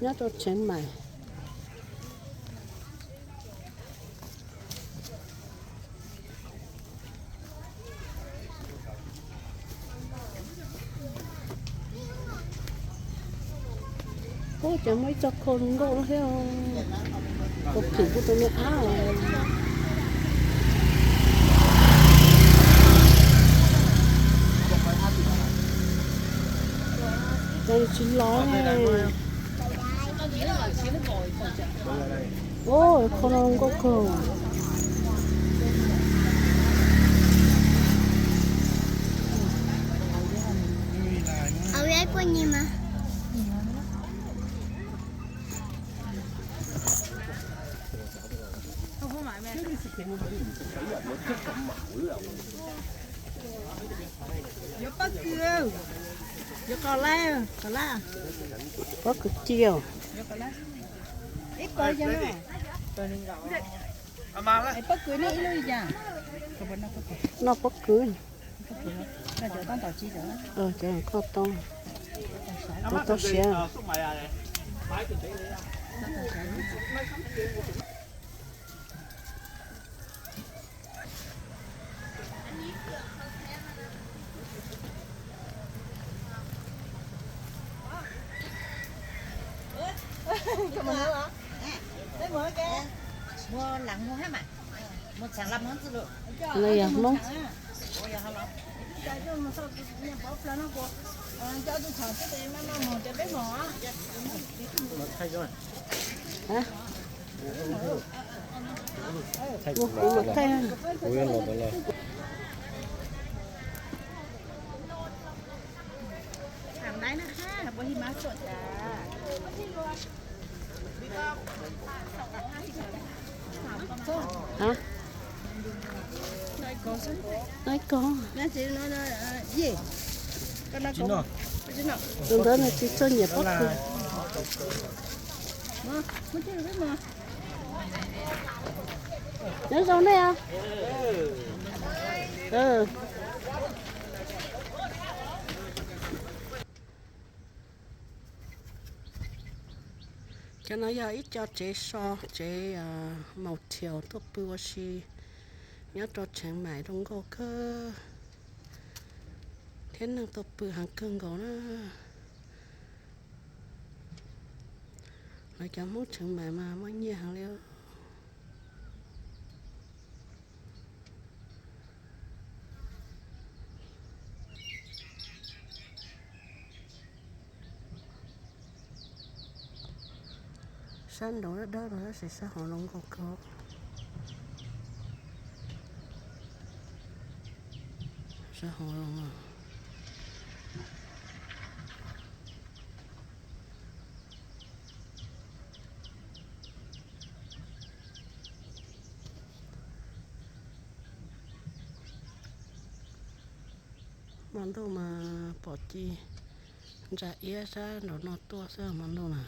Nyob rau Tsheev Maim. Ub, cas muaj ib co khau zoo nkauj thiab. Khau phim kuj tau me ab. Cas tsis lov ne. Ub, khau no nkauj kawg. Yuav pob kws, yuav qos lab, qos lab. Pob kws ci os. Ib pawg yog no. Pob kws nej ib lub li cas? Noj pob kws. Cov koj tau, tau siav. Yog Hmoob. Tus ntawd nws tsis txawj nyiam pob kws. Nyob zoo nej. Cov no yog ib co tsev so, tsev motel tuaj pw ua si nyob rau Tsheev Maim zoo nkauj kawg thiab neeg tuaj pw heev kawg nkaus na. Lawv cov Hmoob Tsheev Maim mas muaj nyiaj heev li. Sab nraud dawb dawb los tab sis sab hauv zoo nkauj kawg. Sab hauv zoo. Hmo ntuj mas pom ci ntsa iab sab nraum no tuaj xwb hmo ntuj na.